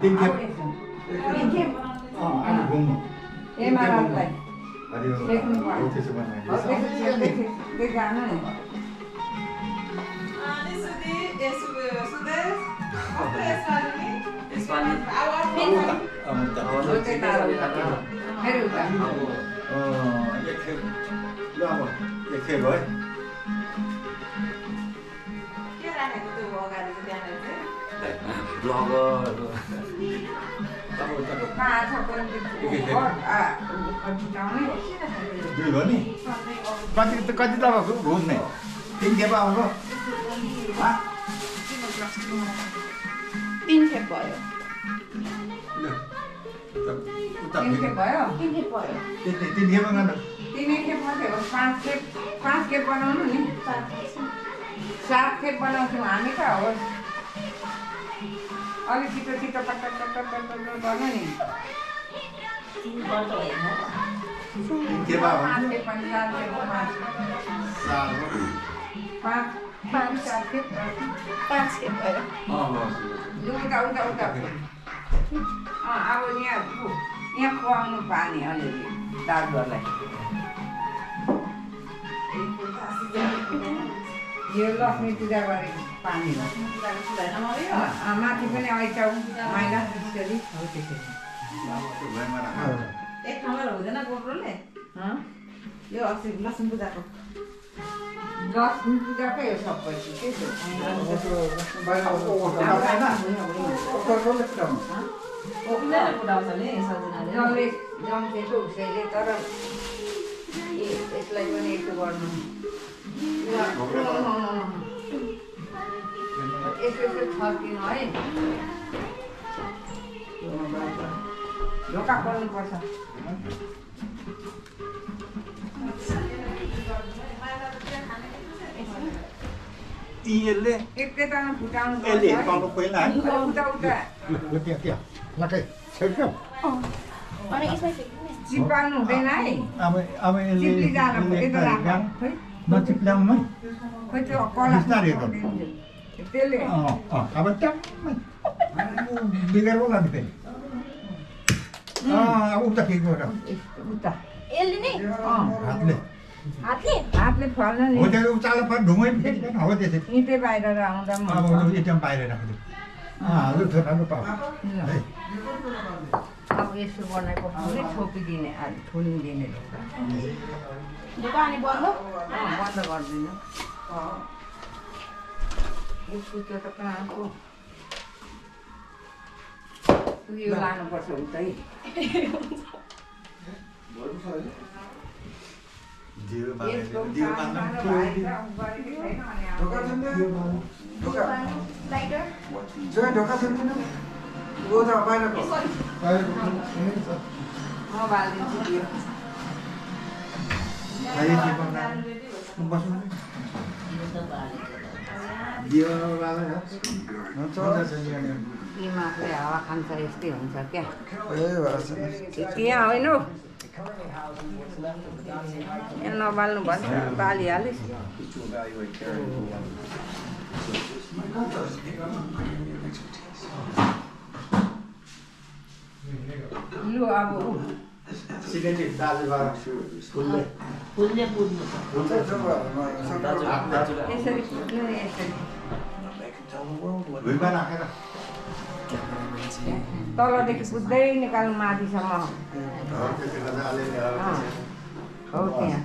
띵캡. 띵캡. 아니 공. 에마랄라이. 아니요. 어디서 만나요? They ganham. 이렇게 뭐? blogger 이거니? 까지 잡아 그 좋네. 띵개봐 하고. 아? 띵해봐요. Tingkep 띵해봐요. 띵개봐 간다. Tingkep पाँच खेप बनाउनु नि 7 खेप बनाउँछौँ हामी त हो अलिक छिटो छिटो पट्ट गर्नु नि 띵개봐. 5 खेप पनि 4 खेप पाँच 4 खेप 띵해봐요. उता अब यहाँ खुवाउनु पानी अलिअलि दाजुहरूलाई यो लक्ष्मी पूजा गरेको पानी हो माथि पनि ऐचाउ माइला त्यसरी हो त्यसरी एक ठाउँमा हुँदैन गोब्रोले यो अस्ति लक्ष्मी पूजाको लक्ष्मी पूजाकै हो सबै के उनीहरूले पुऱ्याउँछ नि सजिनाले जम्सेको उसैले तर यसलाई पनि यसो गर्नु यसो छर्किनु है ढोका खोल्नुपर्छ 띵엘레. एकैतामा फुटाउनु 엘레 바로 보이나? उता 어디야? 나게. 설명. Mana isma fikirnya? चिपाल्नु हुँदैन है आमा 엘레. चिप्ली जानु यता राख खै नचिप्ल्याउनु है. खै त्यो कला बिस्तारै गर्नु. त्यसले अब ट्याम्मै बिगार होला नि फेरि अब उता के गर उता Eli nih, हातले hati. हातले फल्न नि हो त्यो उचालो पर ढुङ्गै फेरि हो त्यसै इँटे बाहिर आउँदा अब एटिएम बाहिर राख्नु हजुर थोराको पाउ है अब यसो बनाएको पुरै छोपिदिने थुनिदिने Bukan nih buang lo. बन्द गरिदिनु यसको त्यो त कहाँको उयो लानुपर्छ उतै दियो बाले यसको दियो काम बाले सानो भएर गरेको छैन अनि ढोका Lighter. जो ढोका छ नि वो त बाहिरको म बालिदिन्छु दियो अहिले के गर्नु बस्नु दियो बाले हुन्छ दिमागले हावा खान्छ यस्तै हुन्छ क्या ए भएछ त्यहाँ होइन हौ यहाँ नबाल्नु भन्छ बालिहालिस् लु अब सिकेटी दाजु बाबा फुलले हुन्छ जो यसरी फुट्नु नि यसरी भुइँमा राखेर तलदेखि बुझ्दै निकाल्नु माथिसम्म हो त्यहाँ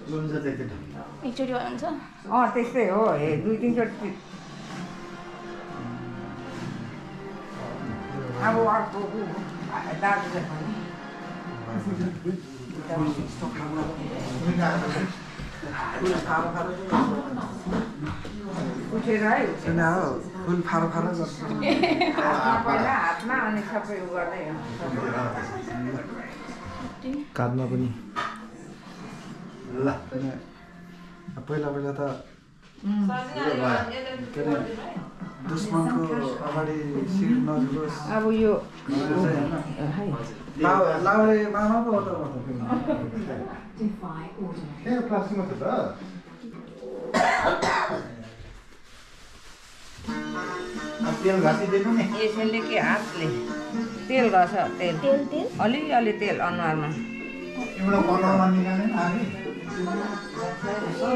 हुन्छ त्यति एकचोटि हुन्छ त्यस्तै हो हे 2-3 चोटि अब अर्को दाजुले भने उठेर है छैन हो फुल फारो फारो गर्छ पहिला हातमा अनि सबै उ गर्दै काँधमा पनि ल पहिला पहिला त के अरे दुश्मनको अगाडि शिर नझुकोस् अब यो है लाउरे मामा पो हो त ए क्लासमा छ त अब तेल घसिदिनु नि यसैले के हातले तेल गर्छ तेल तेल तेल अलिअलि तेल अनुहारमा तिम्रो बनाउन निकाल्ने आगे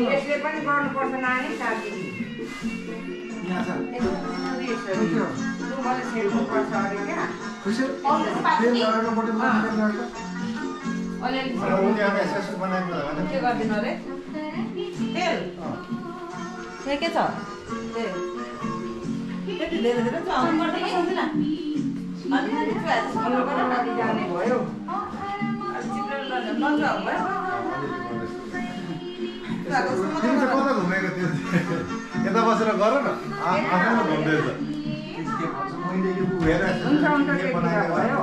यसले पनि गर्नुपर्छ नानी साथी यहाँ छ मैले सेक्नुपर्छ अरे क्या खुसी तेल लगाएको बढी लगाएको अलिअलि उसले अब यसो बनाएको भने के गरिदिनु अरे तेल के छ त्यति धेरै धेरै चाहिँ पर्दैन सक्दैन अलिअलि अलिअलि जाने भयो तिमी चाहिँ कता घुमेको त्यो यता बसेर गर न आफैमा घुम्दैछ मैले यो हेर हुन्छ हुन्छ त्यति भयो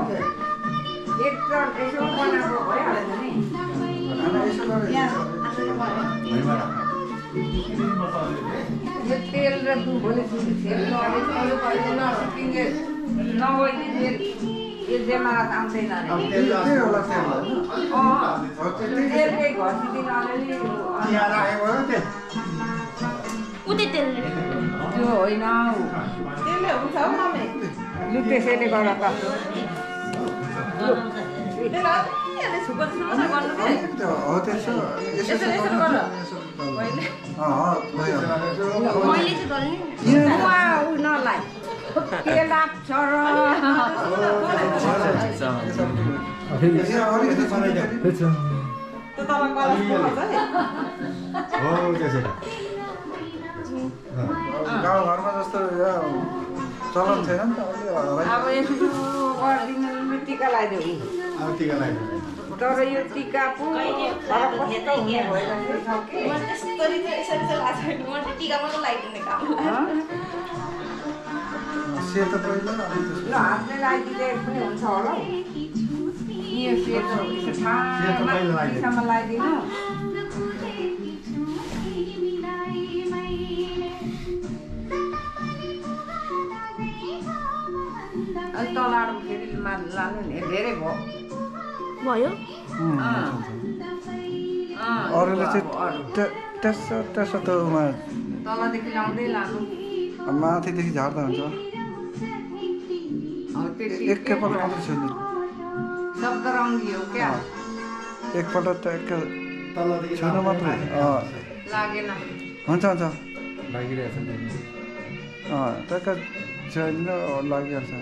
एक चल यसो बनाएको भइहाल्छ नि यसो गरेर यो तेल र दुधले सेल्नु अलिक नभइदिए तेल यसमा आउँदैन अब अरे तेल के होला तेल तेलकै घसिदिन अलिअलि यहाँ राखेको हो त्यो उतै तेल त्यो होइन त्यसले हुन्छ हौ मम्मी लु त्यसैले गर्दा त त्यसलाई छुको छुको गर्नु के हो त्यसो यसो गर पहिले भयो मैले चाहिँ दल्ने नलाई के लाग्छ र अलिकति त्यो तल कलर पर्छ नि हो त्यसरी गाउँघरमा जस्तो चलन छैन नि त अहिले अब यसो गरिदिनु टिका लगाइदेऊ अब टिका लगाइदिनु तर यो टिका पो कस्तो हुने भइरहेको छ कि मैले त्यस्तरी चाहिँ यसरी चाहिँ लाग्छ मैले टिका मात्रै लगाइदिने काम सेतो पहिला अनि ल हातले लगाइदिँदै पनि हुन्छ होला हौ यो सेतो ठाउँमा लगाइदिनु अनि तलाएर फेरि लानु नि धेरै भयो अरूले चाहिँ त्यसो त्यसो त तलदेखि लाउँदै लानु माथिदेखि झार्दा हुन्छ एकैपल्ट मात्रै छैन सप्तरङ्गी हो क्या एकपल्ट त एकै तलदेखि छुनु मात्रै लागेन हुन्छ हुन्छ लागिरहेछ टक्क छैन लागिहाल्छ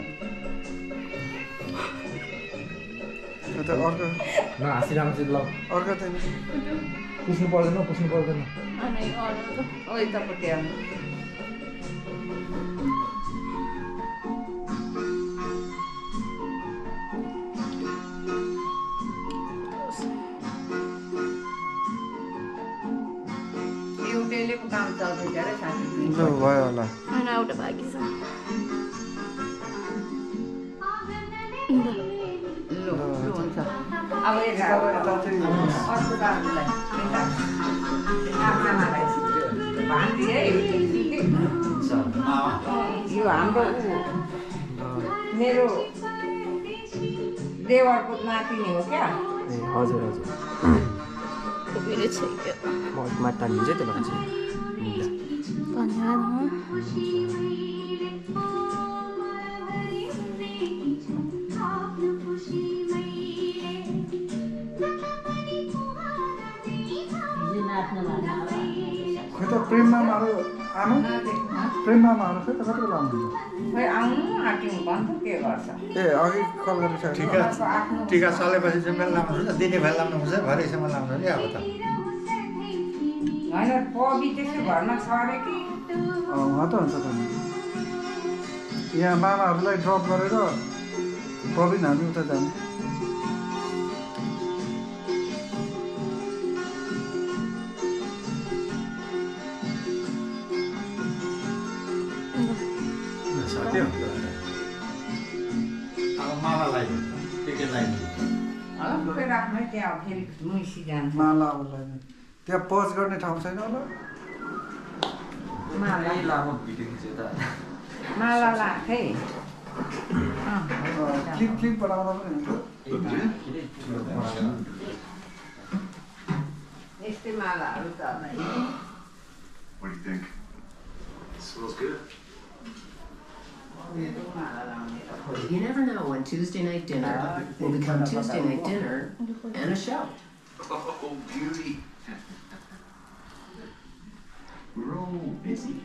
त्यो त अर्को अर्को त पुस्नु पर्दैन अनि अरू ओ यतापट्टि आउनु एउटैले पो काम चल्दैछ अरे साथी लु भयो होला होइन एउटा बाँकी छ लु हुन्छ अब यता चाहिँ अर्को बाबुलाई आमालाई भान्दिए यो हाम्रो मेरो देवरको नातिनी हो क्या हजुर हजुर मेरो छ म माता लिन्छ त्यो भन्छ धन्यवाद खै त प्रेममा मारो आमा प्रेममा मारो खै त कति बेला आउनुहुन्छ खै आउनु आँट्यौँ भन्छ के गर्छ ए अघि कल गरिसकेको टिका टिका चलेपछि चाहिँ मेला लाउनुहुन्छ दिने भाइ लाउनुहुन्छ भरेसम्म लाउनुहुन्छ नि अब त होइन पबी त्यसो घरमा छ अरे कि उहाँ त हुन्छ त यहाँ मामाहरूलाई ड्रप गरेर प्रवीण हामी उता जाने साथी अब माला लगाइदिनु के लगाइदिनु अलग्गै राख्नु है त्यहाँ फेरि मुसी जान्छ माला अब लाग्ने त्यहाँ पज गर्ने ठाउँ छैन होला माला लाख है क्लिप क्लिप बनाउँदा पनि हुन्छ यस्तै मालाहरू त What do you think? Smells good. You never know when Tuesday night dinner will become Tuesday night dinner and a show. Oh, beauty. We're all busy.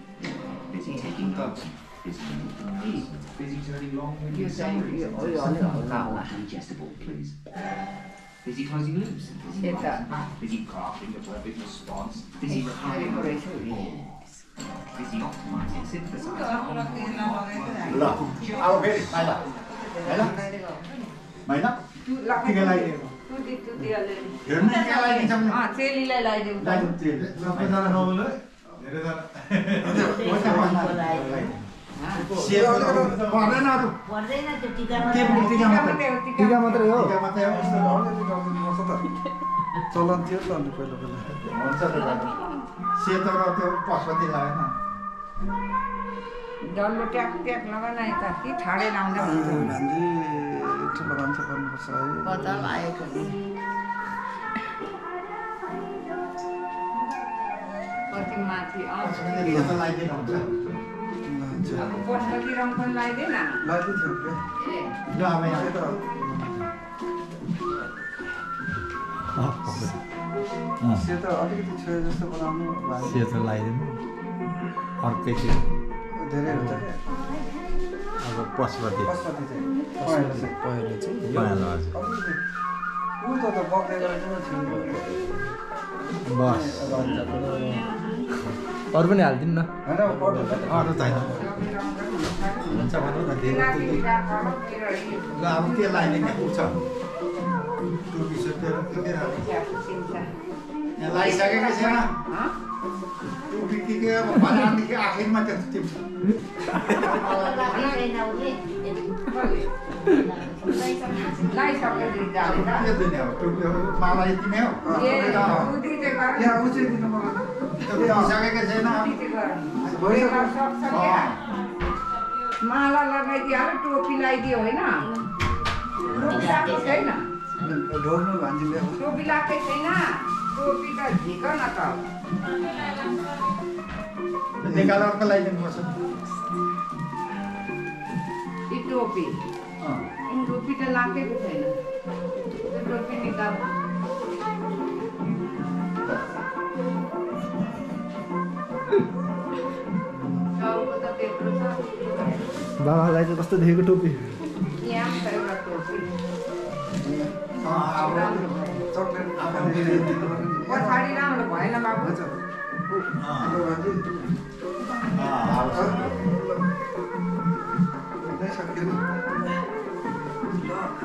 Busy taking notes. Busy turning long-winded You say summaries you into only something allow more digestible, please. Busy closing loops. Busy crafting the perfect response. Busy refining the forms. Busy optimizing synthesizing. ल अब फेरि माइला माइला टिका लगाइदिएको हेर्नु टिका लगाइदिन्छ भने चेलीलाई लगाइदेऊ लगाइदिउँ तेल सबैजना खाउनु है धेरैजना पर्दैन अरू टिका मात्रै टिका मात्रै हो टिका मात्रै हो यस्तो अलिअलि गरिदिनुपर्छ त चलन थियो त अन्त पहिला हुन्छ त सेतो र त्यो पशुपति लागेन डल्लो ट्याक ट्याक लगाउन यता कि ठाडै लाउँदा भान्जी ठुलो मान्छे गर्नुपर्छ है कता लागेको कति माथि सेतो लगाइदिनु हुन्छ अब पशुपति रङ पनि लगाइदिएन लगाइदिन्थ्यो ए ल अब यहाँ सेतो अलिकति छोयो जस्तो बनाउनु सेतो लगाइदिनु अर्कै थियो धेरै हुन्छ क्या अब पशुपति पशुपति चाहिँ पहेँलो चाहिँ पहेँलो चाहिँ पहेँलो हजुर अलिकति ऊ त बग्दै गरेको थियो बस अरू पनि हालिदिनु न होइन पर्दैन अरू छैन हुन्छ भनौँ न धेरै ल अब के लगाइदिने पुग्छ टोपी सोटेर के यहाँ लगाइसकेकै छैन टोपी के अब भनादेखि आखिरमा त्यो टिप्छ के दिने अब टोपी माला यति नै हो यहाँ उचाइ दिनु मलाई टोपी दिइसकेकै छैन माला लगाइदियो टोपी लगाइदियो होइन टोपी लगाएको छैन ढोग्नु भान्जीले टोपी लगाएकै छैन टोपी त झिक न त निकालेर अर्को लगाइदिनुपर्छ यी टोपी टोपी त लागेको छैन त्यो टोपी निकाल टाउको त त्यत्रो छ बाबालाई चाहिँ कस्तो देखेको टोपी यहाँ पनि छ एउटा टोपी चक्लेट पछाडि राम्रो भएन बाबु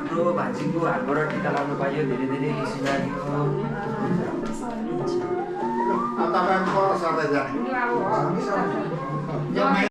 हाम्रो भान्जीको हातबाट टिका लाउनु पाइयो धेरै धेरै खुसी लाग्यो अब तपाईँहरू पर सर्दै जाने अब